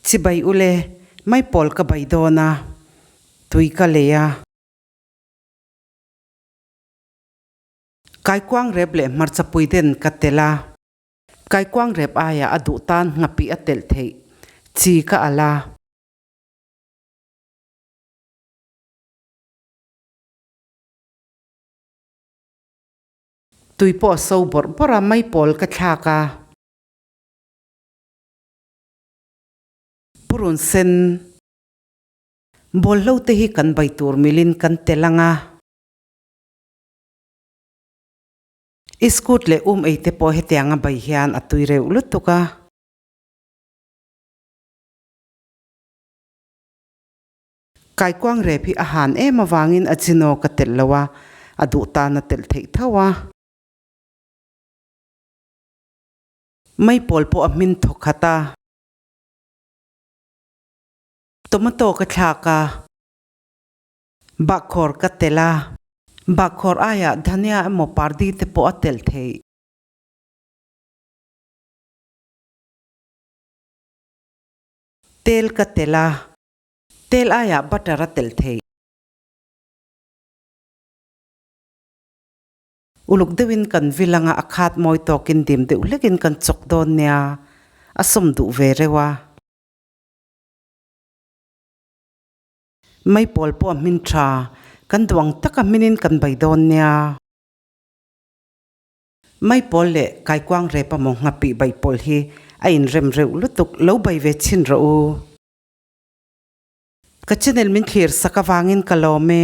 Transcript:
Chibai ule, maipawl ka bai dawn a, tui ka lei a. Kaikuang rep leh hmarcha pui den ka telh a. Kaikuang rep aiah a duh tan nghapih a telh theih chi ka alh a. Tui pawh a so bawrh bawrh a, maipawl ka thlak a. Purun sen bawlhlo te hi kan bai tur milin kan tel ang a. Iskut leh um ei te pawh hetianga bai hian a tui reuh lutuk a. Kaikuang rep hi a han em avangin a chino ka telh lo a, a duh tan a telh theih tho a. Maipawl pawh a hmin thawk khat a. Tomato ka thlak a, bahkhawr ka telh a, bahkhawr aiah dhania emaw pardi te pawh a telh theih. Tel ka telh a, tel aiah butter a telh theih. Uluk deuhin kan vil anga a khat mawi tawkin dim deuh hlekin kan chawk dawn nia, a sawm duh ve reuh a. Maipawl pawh a hmin tha, kan duh ang taka hminin kan bai dawn nia. Maipawl leh kaikuang rep amaw nghapih baihpawl hi a inrem reuh lutuk, lo bai ve chhin rawh u. Ka channel min thlir sak avangin ka lawm e.